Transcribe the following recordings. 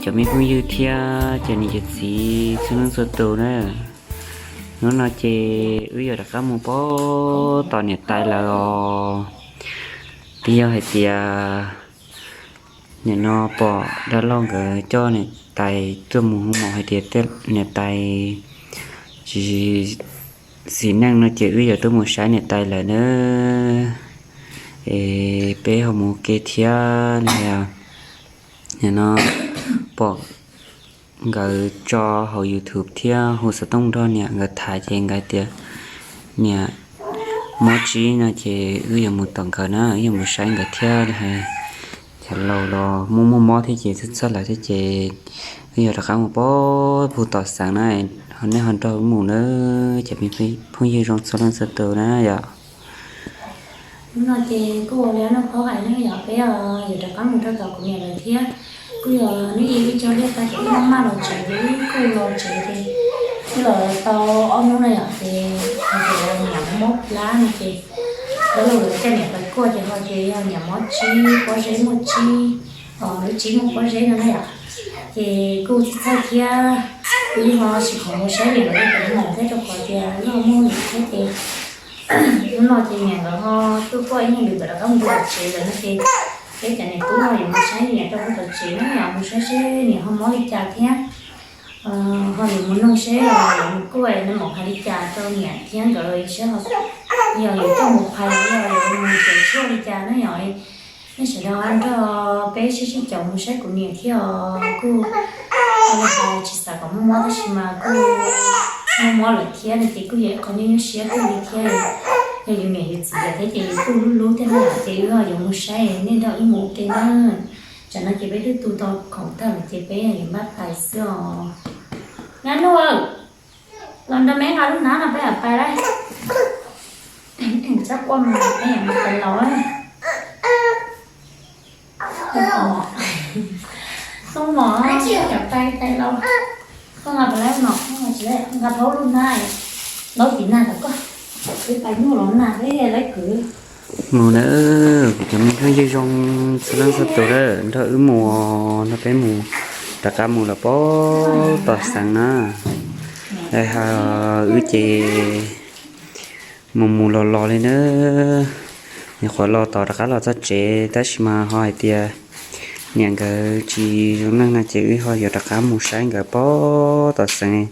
Cov me phooj ywg thiab cov niam cov txiv txhua leej txhua tus na, hnub no ces wb yuav rov qab mus pab tom niam tais lawv os. Twb yog hais tias nim no pom dab laug nkawd coj niam tais tuaj mus hu mos hais tias niam tais tsis xis neej no ces wb yuav tuaj mus saib niam tais lawm na. Es peb ho mus ua ke thiab. Nim no pom nkawd tso hauv YouTube thiab hu xov tooj nrog niam nkawd tham ces nkawd tias niam mob tsib no ces wb yuav mus tom nkawd na, wb yuav mus saib nkawd thiab. Cov laus los muaj muaj mob thiab ces txhawj txhawj lawv thiab ces wb yuav rov qab mus pab pug tom xeev na, nej ho nrog wb mus na, cov me phooj ywg zoo txhua leej txhua tus na yom. Hnub no ces kuj ua li noj qhaub hais ne yom, peb yuav rov qab mus rau tom kuv niam lawv thiab. Kuj yog hnub ib wb cog liaj tag ces wb maj maj los tsev ces wb kuj los tsev ces wb los tau ob hnub na yom, ces hais tias niam mob plab no ces lawv los lawv coj niam pais kuaj ces ho tias yog niam mob tsib pob zeb muaj tsib, lub tsib muaj pob zeb no na yom. Ces kuj txhawj txhawj thiab, wb ho tsis khoom mus saib niam lawv li pem no thiab rau qhov tias loj muaj lwm thiab ces hnub no ces niam nkawd ho tuaj kuaj ib nyuag lwm nkawd rov qab mus rau tom tsev lawm no ces peb cov niam tub no yuav mus saib niam rau tom tsev na, mus saib seb niam ho mob li cas thiab ho yuav mus noog seb yuav mus kuaj nws mam hais li cas rau niam thiab nkawd seb ho yog yuav coj mus phais los yog yuav mus tsev tshuaj li cas na yom. Nej sawv daws nrog peb sib sib caum mus saib kuv niam thiab os, kuj hais tsis xav kom muaj mob tab sis mas kuj muaj mob lawm thiab no ces kuj yog ib qho nyuaj nyuaj siab kawg li thiab. Yog yus niam yus txiv lawm thiab ces yus kuj hlub hlub thiab na yom, ces wb yuav mus saib nej nrog wb mus ua ke na. Tsam no ces peb twb tu tau khoom tag lawm ces peb yuav npaj pais xwb os. Nyab Nuj, los nrog me nqa lub hnab no peb mam pais lauj. Txhob quaj mas peb yuav mus pais los. Koj mom, koj mom, cov pais pais los. Koj nqa pais lauj no, koj nqa tsis tau, nqa tau lub hnab, laub tim nag tom koj. Peb pais nyuj los nag peb laib kwv. Mus na, kuv cov me phooj ywg zoo txhua leej txhua tus na, nrog wb mus, nrog peb mus rov qab mus los pab tom xeev na. Wb ces mus mus los los li na, nyuam qhuav los tos rov qab los txog tsev tab sis mas ho hais tias niam nkawd tsis zoo neej no ces wb ho yuav rov qab mus saib nkawd pab tom xeev.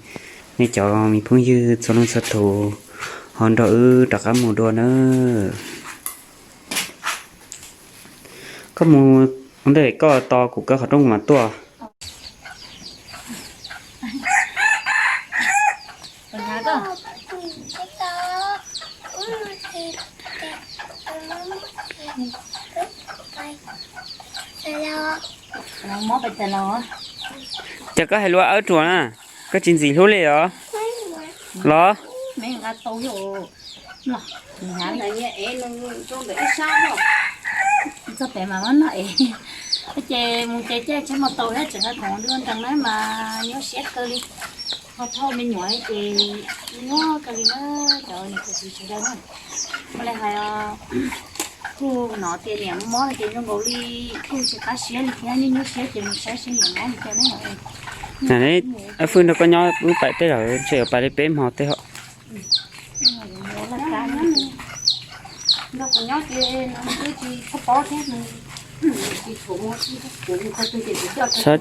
Nej cov me phooj ywg txhua leej txhua tus ho nrog wb rov qab mus dua nawb. Koj mus ua ntej koj tos kuv kaw qhov rooj kuv mam tuaj. Ces koj hais lus awb ruam na, koj tsis ntxim hlub li os. Los, txog pem mas muab noj es. Ces mus ces caij tsheb mus tau thiab tseem nqa khoom dua nrees na mas nyuaj siab kawg li. Ho thauj me nyuam ces nyuaj kawg li na, cov niam cov txiv sawv daws na. Ua li hais, kuj hnov tias niam mob no ces zoo nkaus li kuj tsis qab siab li thiab, nyuaj nyuaj siab ces mus saib seb niam mob li cas na. Ab Fwj nrog koj nyob wb pais tej zaum ntshe yuav pais li peb hmo tej hom. Txhob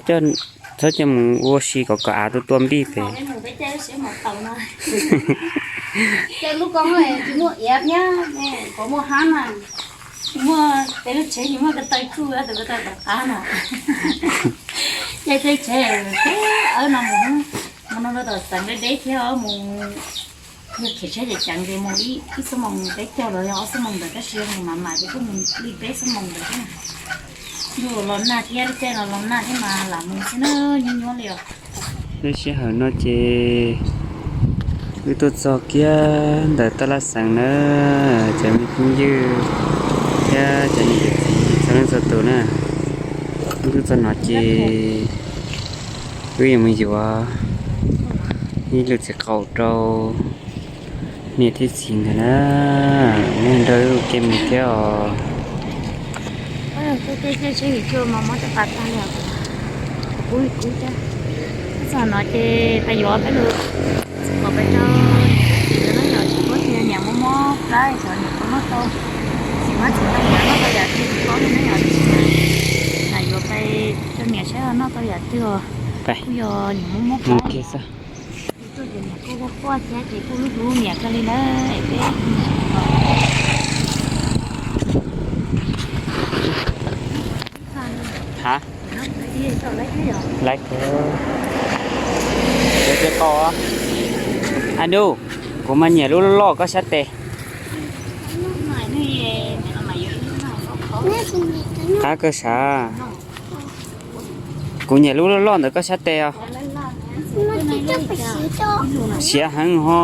coj mus ua si kom kom av tua tua npij pem. Ces lub koob tsis muaj iav thiab, kom muaj hab na, tsis muaj peb lub tsheb tsis muaj ko taw tsuj tus ko taw tom qab na. Ces peb tsheb peb awb no mus, mus no rau tom xeev deb deb thiab mus. Yog khiav tsheb ces ceev ces mus ib xuab moos peb caug los yog ob xuab moos ntawd tab sis yog mus mam mam ces kuj mus li peb xuab moos ntawd thiab. Ntuj los nag thiab, lub caij no los nag thiab mas lam mus xwb na, nyuaj nyuaj li os. Lub sij hawm no ces wb tuaj txog kiag ntawm tab laj xeev na, cov me phooj ywg thiab cov niam cov txiv txhua leej txhua tus na. Wb tuaj txog no ces wb yuav mus yuav ib lub txiv qaub rau niam thiab txiv nkawd na, nej nrog wb ua ke mus thiab os. Tej tej seb yus cua mas mob rau qab tag li os. Kub kub cab. Txog no ces pais yuav peb lus txiv kom pais rau, no yog tsis paub tias niam mob mob plab xyov niam puas noj tau. Tsis muab txiv pais niam noj tau yam twg tsis paub li na yom. Lam yuav pais rau niam saib noj tau yam twg os. Kuj yog niam mob mob plab. Tuaj ces niam kuj quaj quaj thiab ces kuj hlub hlub niam kawg li na. Peb ha, laiv kawg. Cov txiv qau, a nub, kuv mas nyiam lub loj loj koj sab tes. Qab kawg sav. Kuv nyiam lub loj loj ntawm koj sab tes os. Siav heev ho.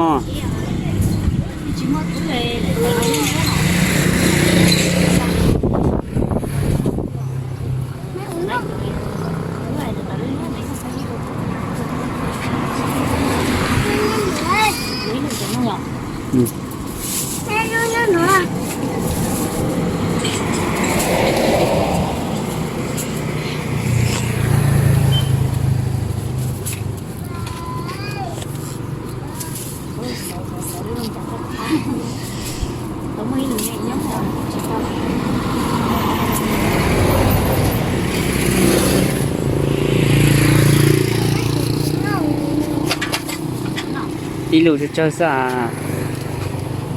Ib lus tsawg tsawg xwb as,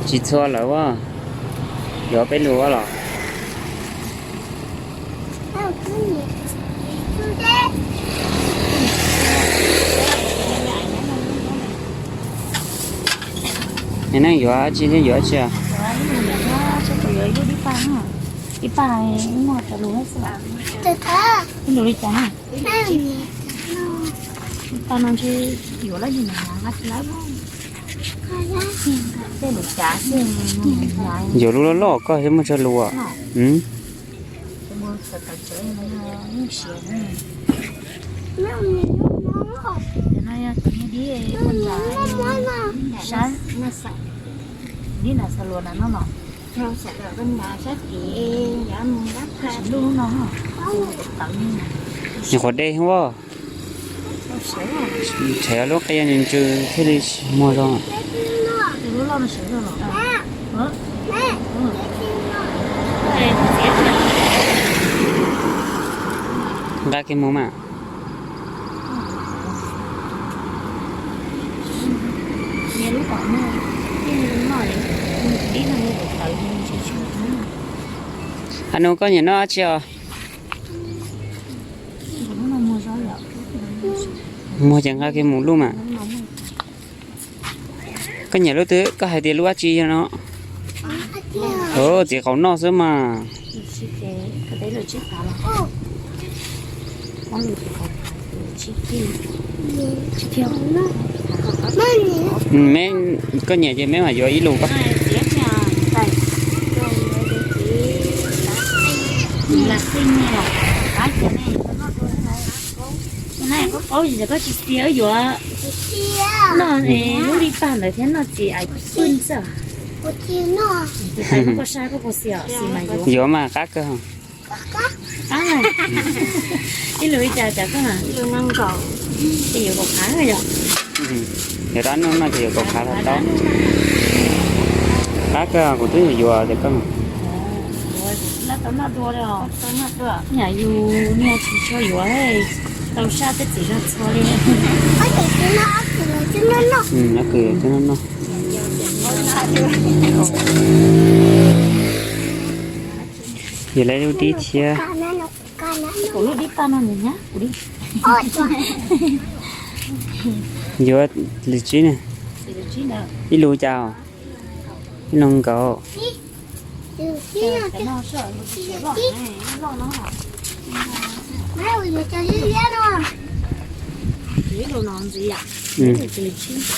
tsis txhua lawm as, yuav peb lus los. Neb yuav tsi thiab yuav tsi? Ib pab muaj rau lus xwb. Ib lus li cas? Ib pab no ntshe yuav lab yug nab tsi lab. Tej lus cav xwb. Yuav lub loj loj koj thiaj muaj tsawg lus. Dib na xa luas na no no. Lub no. Nyuam qhuav dej hwv. Tshev lub qia ntsws thiaj li muag zoo. Nqa kiag mus mas. Anub, koj nyiam noj dab tsi os? Muag ces nqa kiag mus lub mas. Koj nyiam lub twg, koj hais tias lub dab tsi no. Txiv qaub noj xwb mas. Koj nyiam ces meb mam yuav ib lus koj. Koj tsis xia yuav noj lub li pag ntawd thiab noj txiv ais pwj xwb. Yuav mas qab kawg. Ib lus li cas, cas koj na? Yuav kaum phav yom. Yog dab noj no ces yuav kaum phav tau. Qab kawg, kuv twb yuav yuav tias koj. Yam yus niaj tsis tshua yuav, tau sab peb txiv zog txhua li. Yog lawv lub dib thiab. Kuv lub dib paj no nws nyab kuv li. Yuav lwm tsib ne. Ib lus cas? Ib lus nkaus.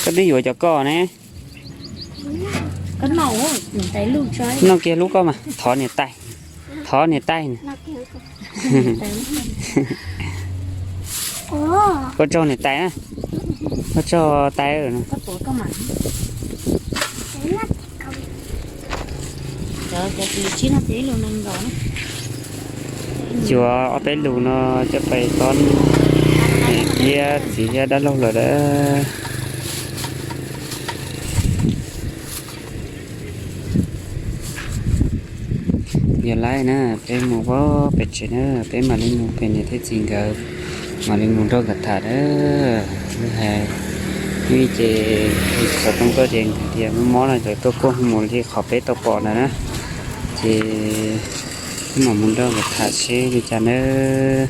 Koj twb yuav cov koj ne. Noj kiag lub koj mas thov niam tais. Thov niam tais. Koj tsaug niam tais na. Koj tsaug tais. Yuav ob peb lus no coj pais tob. Liab txiv liab dab laug lawm a. Yog lawm na, peb mus pem tsev na, peb mam li mus pem niam thiab txiv nkawd, mam li mus nrog nkawd tham na. Lub hais, ib ces xov tooj tuaj ces nkawd tias mob mob no ces tuaj kuaj mus li qhov peb tau pom ntawd na. Ces peb mam mus nrog nkawd tham seb li cas nawb.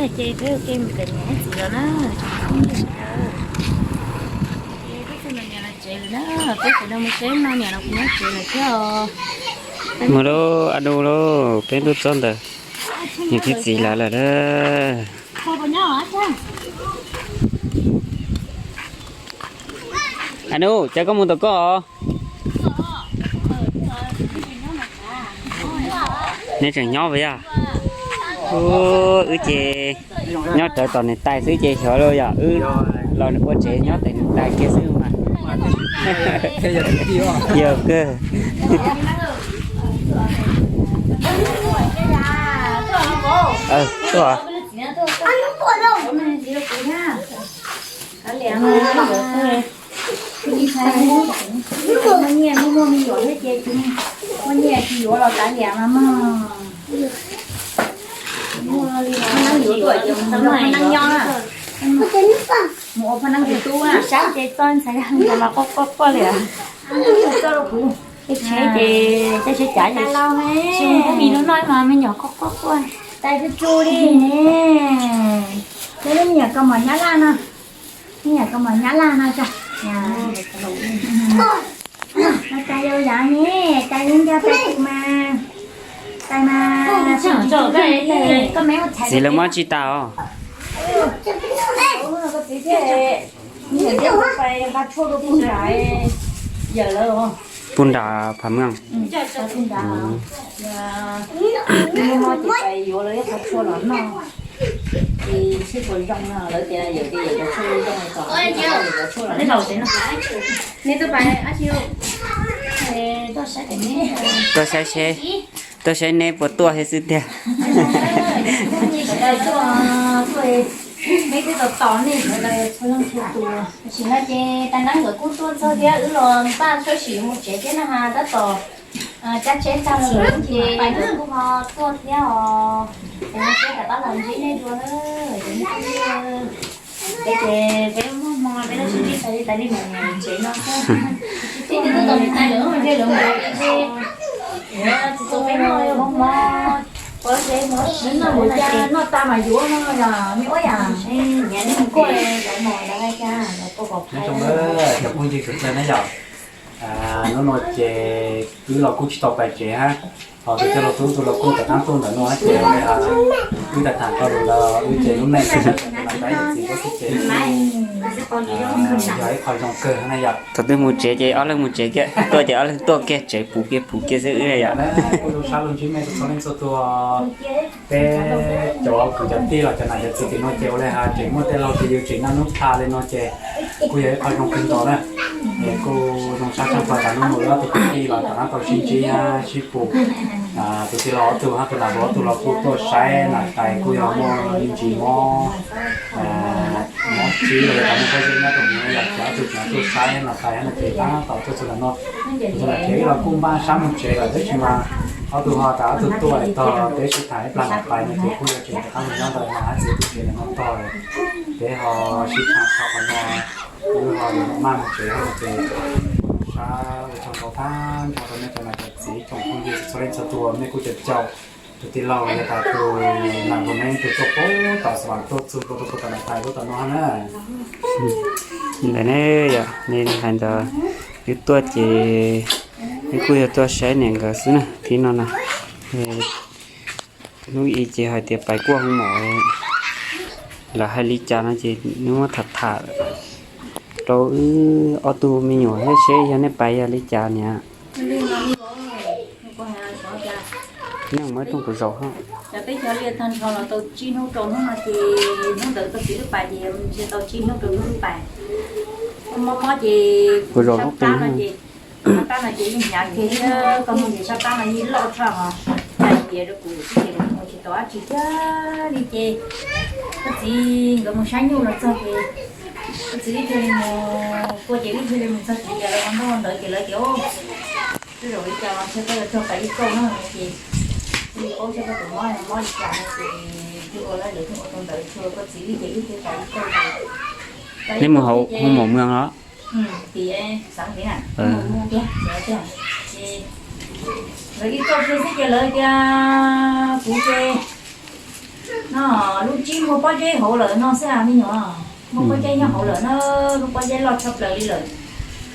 Ces peb ua ke mus pem niam thiab txiv lawm na. Peb txog niam lawv tsev lawm na, peb sawv daws mus seb no niam lawv kuv nyob tsev lawm thiab os. Mus lauj, a dub lauj, peb tuaj txog ntawm niam thiab txiv lawv lawm na. A dub, cas koj mus tom koj os? Neb tseem nyob puas yog? Wb ces nyob rawv tom niam tais xwb ces xyov lauj, yog wb los ua tsev nyob tes niam tais kiag xwb mas. Yog kawg. Tuaj. Muaj nyiaj muaj me nyuam thiab ces muaj nyiaj tsis yuav los kav liam mas mog. Neeb yuav tuaj ces mus ua phaj neeb tus tub na, saib ces txoj ntxhais los quaj quaj quaj li. Ib tsheb ces coj seb cav ces tsis mus pub mis lub no mas me nyuam quaj quaj quaj. Tais tsu tsu li ne. Peb lub me nyuam kaus mom nyab laj no. Me nyuam kaus mom nyab laj no tso. Tais yau yav ne, tais yeej nco tais tus mas. Tais mas. Txiv lawv mob tsis tas os. Puag nram Phav Meej. Tuaj saib seb, tuaj saib neb puas tuaj thiab xwb tiag. Peb twb tos tos nej sawv daws txhua leej txhua tus. Tam sim no ces tais neeb nkawd kuj tuaj txog thiab, wb los npaj sawb sim mus tsev thiab na has, tab tom cab tsheb tag los ces tais nkawd kuj ho tuaj thiab os. Ces no peb rov qab los ntsib nej dua na. Ces peb muaj hmo peb los sib ntsib tau li tais li mus tsev no xwb. Peb twb tuaj tos tais lawm, tais lawv mus tsev. Tsis tau peb noj, muab mob, pob zeb mob sib noj mus cas noj tas mas yuav no yog me ua yam. Nyiam nej mus kuaj lawv mos lawv hais cas lawv kuaj pom. Nyob zoo cov phooj ywg sawv daws na yom. Hnub no ces wb los kuj tsis tau pais tsev hab, ho tus tij laug tub tus los kuj rov qab tuaj ntawm no ces wb tham tham tau lus ntawd wb ces lub neej tsis tau tau tais txiv xwb ces yog ib qho zoo kawg na yom. Thaum twg mus tsev ces ob leeg mus tsev kiag, tuaj ces ob leeg tuaj kiag tsev puv kiag puv kiag xwb wb yom. Kuj zoo sab lug ntsib mej txhua leej txhua tus. Peb cov kwv cov tij los cov nam cov txiv tim no ces ua li has tseem muaj tej laug tsis yws tseem noj hnub pha li no ces kuj yog ib qho zoo kawg nkaus na. Es kuj zoo sab tshaj plaws tas hnub no wb ob tug kwv tij los rov qab tau sib ntsib sib pum. Tus tij laug ob tug hab tus nam hluas ob tug los kuj tuaj saib nam tais kuj yog muaj me ntsis mob, mob tsib los yog tas muaj pob zeb nyob rau hauv no yom, ces ob tug tseem tuaj saib nam tais hab no ces tab tom tuaj txog ntawm no. Tus nam tais los kuj npaj sab mus tsev lawm tab sis mas ob tug ho tas ob tug tuaj tog peb sib tham ib plag nam tais no ces kuj yog tseem rov qab mus nyob ntawm nam hab txiv tus tsev ntawm no tog lawm. Peb ho sib tham txog qhov no, wb ho yuav maj mus tsev hab no ces sab ua tsaug ntau tag nrho rau nej cov nam cov txiv tsoom phooj ywg txhua leej txhua tus, nej kuj caum caum tus tij laug yog tas tus nam hluas neb tus tuaj pem tom Xav Vam tuaj txug rau puag tom nam tais lub tom no hab na. Ntawm ne yog ne hais ntawd, wb tuaj ces wb kuj yog tuaj saib niam nkawd xwb na, thib no na. Hnub i ces hais tias pais kuaj hoo mom, lawv hais li cas no ces neb muab tham tham rau wb ob tug me nyuam thiab seb yog nej pais yog li cas niam. Nej muab ib rooj kuv zaum hab. Peb cov liaj tag nrho los tau tsib hnub rau hnub no ces hnub ntawd tau txiv wb pais ces ntshe tau tsib hnub rau hnub wb pais. Mob mob ces kuv zaum sab qab no ces, sab qab no ces yeej hnyav kiag thiab, koj mloog ces sab qab no yeej loj tshaj os. Ces rau kuv ces mus tsis tau dab tsi thiab li ces koj txiv nkawd mus saib nyuj los txog ces koj txiv wb thiaj li mus, koj ces wb thiaj li mus txog tsev ces lawv ua ntaub ua ntawv ces lawv tias, Ub, tej zaum li cas los ntshe koj yuav raug tas ib kauj no ces thiaj li paub saib koj tus mob mob li cas no ces thiaj ua lawv thiaj ua tau ntawd tshua koj txiv wb ces wb thiaj tas ib kauj ces. Neb mus hauv hoo maum mws los? Tim xav tias na, mus tiag tiag ces lawv ib kauj xwb ces lawv tias kuv ces no lub tsib muaj pob zeb hauv lawm no xwb me nyuam, muaj pob zeb nyob hauv lawm na, lub pob zeb loj tshaj plaws li lawm.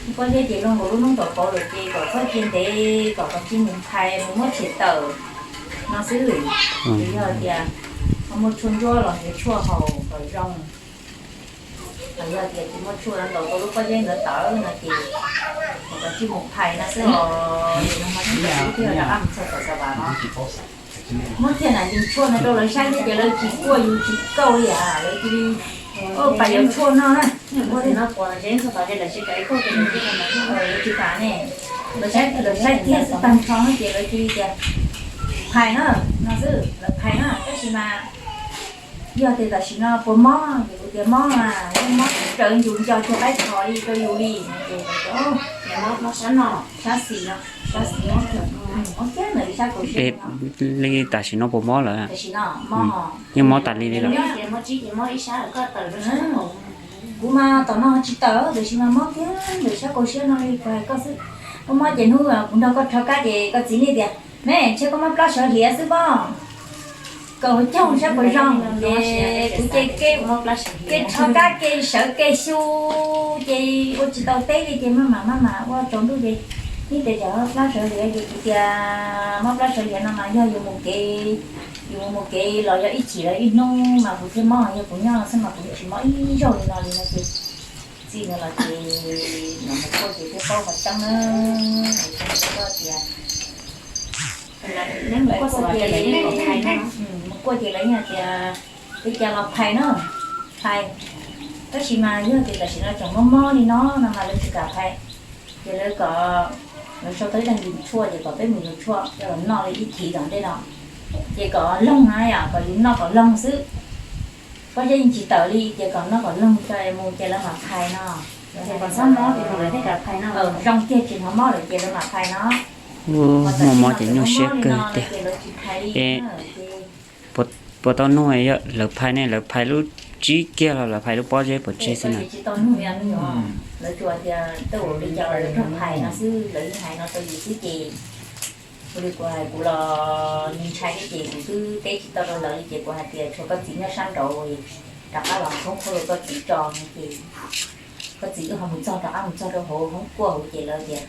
Lub pob zeb ces zoo nkaus lub hnub tom pauv lawm ces kom koj cia ntev kom koj tsis mus phais mus muab tshem tawm no xwb. Ces yog tias ho muaj tshuaj ntsuab los nrhiav tshuaj haus kom zoo. Yog tias tsis muaj tshuaj ntaus tau lub pob zeb ntawd tawm no ces kom koj tsis mus phais no xwb os. Ces no ho tsis tau tub thiaj rov qab mus txog tom Xav Vas no. Muab kiag nam yus tshuaj no rau lawv saib thiab ces lawv tsis kuaj yus tsis kauj li as, lawv cia li, Ua, pais yuav tshuaj no na. Lawv tsis kam ne, lawv saib, lawv saib kiag xwb tag nrho no ces lawv cia li tias phais na, no xwb, lawv phais na. Tab sis mas yog tias tam sim no puas mob ces kuv tias mob mas yeej mob raws ncuv nco tsis qaib qhov li rau yus li no ces sab no, sab xis no, sab xis mob kiag ntawm sab kaum siab. Li tam sim no puas mob lawm? Tam sim no mob, yeej mob tas li li lawm. Kuv mas tom no tsis tawm, tam sim no mob kiag ntawm sab kaum siab no li kuv hais koj xwb. Mob mob ces hnub kuv nrog koj rho kab ces koj txiv nej tias, Me, ntshe koj mob plab sawv hliav xwb pob. Kaum caug sab puas zoo ces kuv ces kev rho kab kev sawv kev xyu ces ua tsis tau teb li ces maj mam maj mam ua tsaus ntuj ces neb tias tsam mob plab sawv hliav ces kuv tias mob plab sawv hliav no mas yog yus mus kev, yus mus mus kev los yog ib chim los ib hnub mas kuv thiaj mob, yog kuv nyob no xwb mas kuv tsis mob ib zaug li no li no ces txij no los ces no mus kuaj ces thiaj paub qhov tseeb na. Mus kuaj ces lawv yeej hais tias, Ua cas los phais na, phais. Tab sis mas yog tias tam sim no tseem mob mob li no no mas lawv tsis kam phais. Ces lawv kom, lawv sau tau ib daim ntim tshuaj ces kom peb mus yuav tshuaj coj los noj li ib thiv tom ntej no. Ces kom loog na yom, kom yus noj kom loog xwb. Pob zeb yeej tsis tawm li ces kom noj kom loog tso mus ces lawv mam phais no. Zoo kiag tsis hnov mob lawm ces lawv mam phais no. Muaj mob ces nyuaj siab kawg tiag. Puas tau nug, lawv phais ne, lawv phais lub tsib kiag los lawv phais lub pob zeb pov tseg xwb na? Tsis tau nug, lawv tsuas tias tej zaum li cas los lawv raug phais no xwb, lawv yeej hais no rau yus xwb ces ua li kuv hais kuv los ntshai thiab ces kuv twb teb tsis tau rau lawv li ces kuv hais tias tshuav koj txiv nyob sab nraud rov qab los khoob qhuab rau koj txiv tso no ces koj txiv wb ho mus txog rov qab mus txog rau hauv hoob kuaj hauv ces lawv tias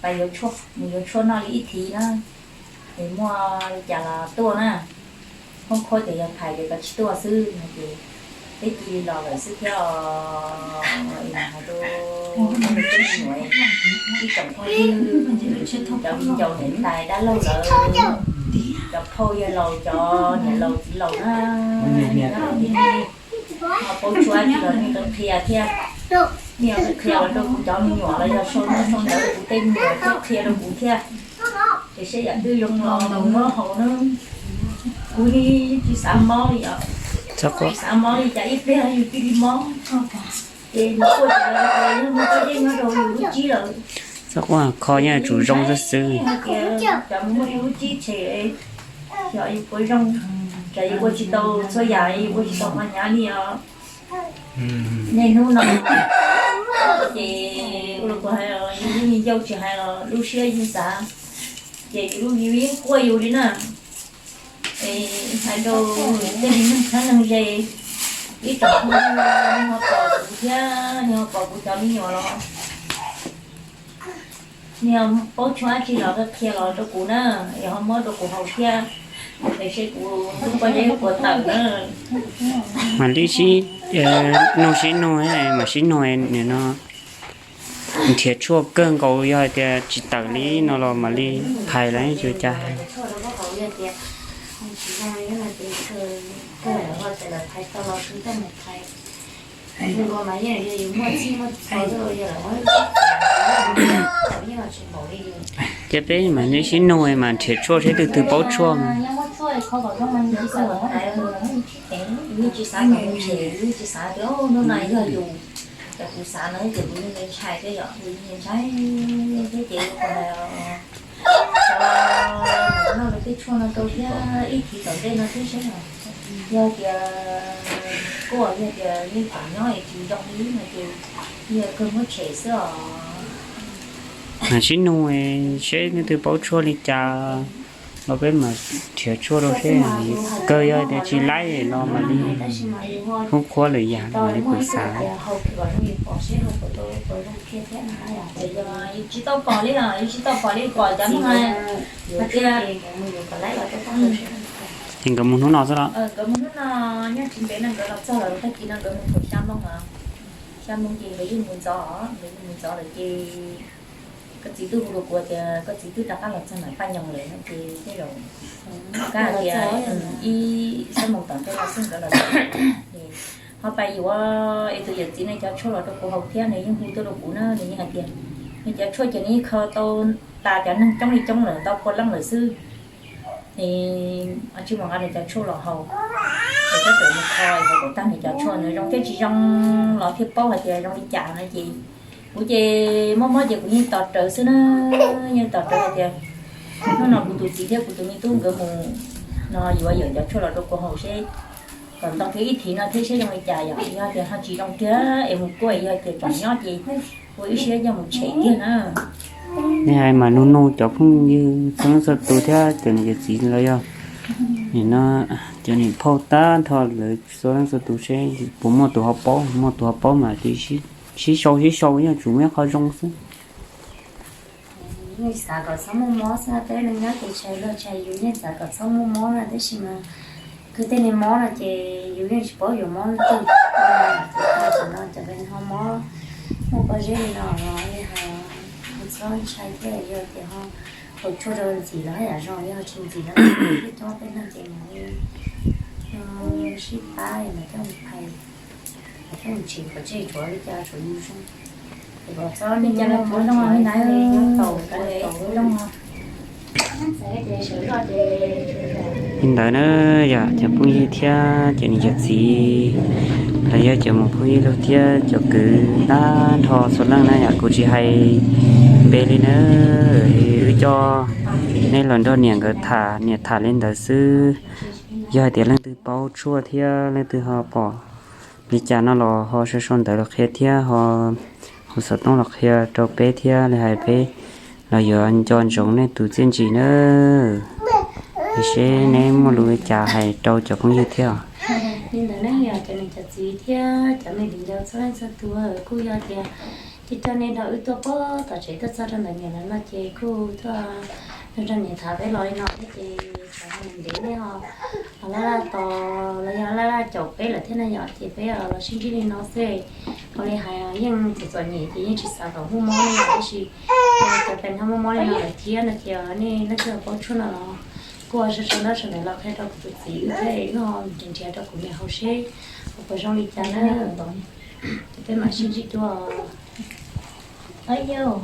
pab yuav tshuaj, mus yuav tshuaj noj li ib thiv na, es muaj li cas los tuaj na, khoob qhuab ces yog phais ces koj tsis tuaj xwb no ces peb cia li los lawm xub thiab os. Hais rau ib tsoom phooj ywg, cov viv ncaus niam tais dab laug lawv, cov phauj yawg laus, cov niam laus txiv laus na, paub tshua tsis los nej qhia thiab. Nej qhia los rau kuv cov me nyuam los yog sau ntaub sau ntawv rau kuv tej me nyuam thiab qhia rau kuv thiab. Ces saib yam twg zoo los muab haus na. Kuv yeej tsis xav mob li os, tsis xav mob li cas ib pliag yus cia li mob. Ces yus quaj ces lawv tias yog muaj pob zeb nyob rau yus lub tsib lawm. Txhob quaj, kho yeej yuav tsum zoo xwb xwb. Hais tias tsam muaj ib lub tsib tshem, xyov yus puas zoo, tsam yus ua tsis tau txhua yam, yus ua tsis tau qhov hnyav li os. Niaj hnub no ces ua li kuv hais los yus lub me ncauj tsis hais los lub siab yeej xav, ces yus lub me yeej quaj yus li na. Es hais rau tej me neeg txheeb neeg ze, ib tsoom phooj ywg nej ho pom kuv thiab nej ho pom kuv cov me nyuam los nej ho paub tshuaj dab tsi los qhia los rau kuv na, es ho muab rau kuv haus thiab, es seb kuv lub pob zeb puas tawm na. Mam li sib nug sib nug, mam sib nug nim no nrhiav tshuaj kawg nkaus yog hais tias tsis tawm li no los mam li phais los tsis ua cas. Zoo nkaus mas yeej yog yus muaj txij muaj txhua xwb, yog lawv muab tsis npaum li yus. Ces peb mam li sib nug mas nrhiav tshuaj seb leej twg paub tshuaj mas. Tsis xav kom mus tshem, tsis xav tias hnub no yog yus, ces kuv xav no ces kuv yeej ntshai thiab yom, kuv yeej ntshai thiab ces kuv hais noj lawv tej tshuaj no rau thiab ib thiv tom ntej no thiab seb yog tias kuj yog tias yeej tseem nyob es tsis zoo li no ces yog kawg muab tshem xwb os. Mas sib nug seb leej twg paub tshuaj li cas los peb mam nrhiav tshuaj rau seb. Kawg yog tias tsis laib los mam li hub qhuab lwm yam mam li pw xav. Tsis tau pom li, tsis tau pom li pom cov no tias nkawd mus hnub no xwb los? Nkawd mus hnub no, nyob tsis ntev no nkawd los txog lawm, tag kis no nkawd mus thaum xya moo, xya moo ces nkawd yeej mus ntxov, nkawd yeej mus ntxov lawm ces koj txiv twb hu rau kuv tias koj txiv twb rov qab los txog ntawm Paj Nyoog lawm no ces tej zaum kab tias ib xab moos tom ntej no xwb nkawd los txog. Ho pais yuav es tus yawm txiv no cov tshuaj los rau kuv haus thiab nws yeej hu tuaj rau kuv na, nws yeej hais tias nws cov tshuaj ces nws yeej kho tau tas cov neeg coob li coob lawm, tau pua leej lawm xwb. Es tsij mus nqa nws cov tshuaj los haus, es koj txawm mus kho haus kom tag nws cov tshuaj, nws zoo thiab tsis zoo los thiaj paub hais tias zoo li cas no ces kuv ces mob mob ces kuv yeej tos rawv xwb na, yeej tos rawv hais tias hnub no kuv tus txiv thiab kuv tus me tub nkawd mus no yuav yawm cov tshuaj los rau kuv haus seb kom ntau kiag ib thiv no thiab seb zoo li cas yom, yog tias ho tsis zoo kiag es mus kuaj, yog tias tseem nyob ces ua ib siab coj mus tshem kiag na. Nej hais mas nug nug cov phooj ywg txhua leej txhua tus thiab cov niam cov txiv los yog nim no cov niam phauj tag nrho lawv txhua leej txhua tus seb puas muaj tus ho paub, muaj tus ho paub mas sib sau sib sau, yeej tsum muaj ib qho zoo xwb. Yeej xav kom txhob muaj mob xwb, peb neeg nyob ces tshais luag tshais yus yeej xav kom txhob muaj mob na, tab sis mas kwv tej niag mob no ces yus yeej tsis paub yuav mob leej twg. Tam no cov peb ho mob muaj pob zeb li no los li hais txhob ntshai thiab, yog tias ho haus tshuaj rau ntxim los haj yam zoo, yog tsis ntxim los twb coob peb neeg ces mus li sib pab mas coj mus phais, coj mus tsim kom tseg tshuav li cas tshuav yus zoo. Ces kom txhob li cas los tshuav zoo li ntawd, kom li tshuav zoo os. Li ntawd na, yog cov phooj ywg thiab cov niam cov txiv los yog cov muam phooj ywg thiab cov kwv tag nrho txhua leej na, yog kuv tsis hais npe li na, wb coj nej los nrog niam nkawd tham, niam tham li ntawd xwb. Yog hais tias leej twg paub tshuaj thiab leej twg ho pom li cas no los ho sau sau ntawv los qhia thiab ho hu xov tooj los qhia rau peb thiab li hais peb los yuav nco ntsoov nej tus txiaj ntsig na. Es seb neb muaj lus li cas hais rau cov phooj ywg thiab. Li ntawd ne, yog cov niam cov txiv thiab cov me viv ncaus txhua leej txhua tus, kuj yog tias coj coj nej nrog wb tuaj puag tom tsev tuaj txog rau ntawm niam lawv no ces kuj tuaj nrog niam tham peb los li no thiab ces tsam ho mus ntev nej ho laj laj tos los yog laj laj caum peb lawm thiab na yom, ces peb los sib ntsib li no xwb. Ua li hais yeej txom txom nyem ces yeej tsis xav kom muaj mob li no, tab sis cov peb no muaj mob li no lawm thiab no ces nej leej twg paub tshuaj no los kuj ua sau sau ntawv los qhia rau kuv tus txiv wb thiab wb ho nrhiav nrhiav rau kuv niam haus seb puas zoo li cas na. Ces peb mam sib ntsib dua. Yog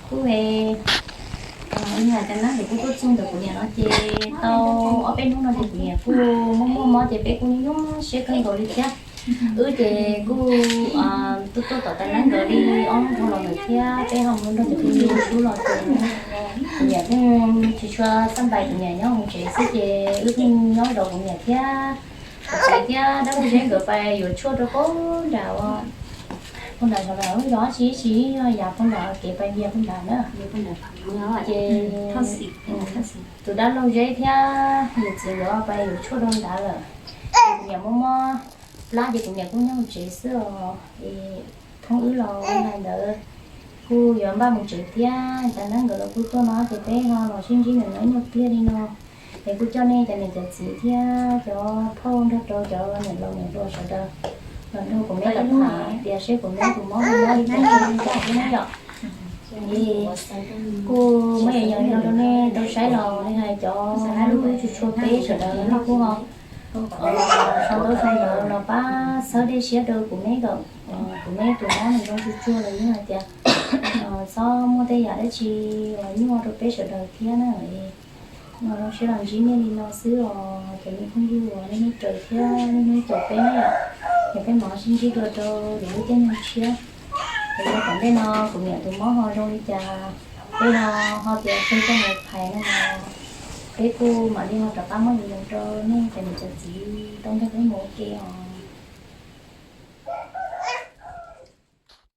kuv, yog tias nab ntawm kuv tuaj txog ntawm kuv niam no ces tau ob peb hnub no ces kuv niam kuj muaj muaj mob ces peb kuj nyuaj nyuaj siab kawg nkaus li thiab. Wb ces kuj tuaj tuaj tom tais nab nkawd li ob hnub dhau los lawm thiab peb ho mus nrog cov phooj ywg hlub los ces kuv niam kuj tsis tshua xab npais, kuv niam nyob hauv tsev xwb ces wb kuj nyob zov kuv niam thiab kuv txiv thiab dab Pub Zeb nkawd pais yuav tshuaj rau pem nram ua pem nram sawv daws zov tsis tsis yog yam pem nram kev pais vias pem nram na. Ces tus dab laug Zeb thiab yawm txiv nkawd pais yuav tshuaj rau nrad lawm. Ces kuv niam muaj mob plab ces kuv niam kuj nyob hauv tsev xwb os. Es thoob wb los li ntawd kuj yuav npaj mus tsev thiab, cas nab nkawd los kuj tuaj no ces peb ho los sib ntsib ntawm no ib nyuag pliag li no. Es kuj coj nej cov niam cov txiv thiab cov phauj nrog rau cov niam laus niam hluas sawv daws los nrog kuv me tham tias seb kuv me tus mob li cas thiab na yom. Es kuj muaj yam yog li no rau nej tau saib los li hais cov hlub hlub tshua tshua peb sawv daws nej kuj ho sau ntaub sau ntawv los pab txhawb dej siab rau kuv me kom kuv me tus mob nws zoo tsuag tsuag los yeej hais tias Txhob muaj tej yam dab tsi uas nyuaj rau peb sawv daws thiab na. Zoo siab los ntsib nej li no xwb os cov me phooj ywg uas nej hnub raws thiab nej hnub caum peb na yom. Ces peb mam sib ntsib dua rau lwm lub caij nyoog tshiab. Ces yav tom ntej no kuv niam tus mob ho zoo li cas, peb ho ho tias pheej coj mus phais no los peb kuj mam li ho rov qab muab nyoos rau nej cov niam cov txiv tau nrog peb mus ua ke os.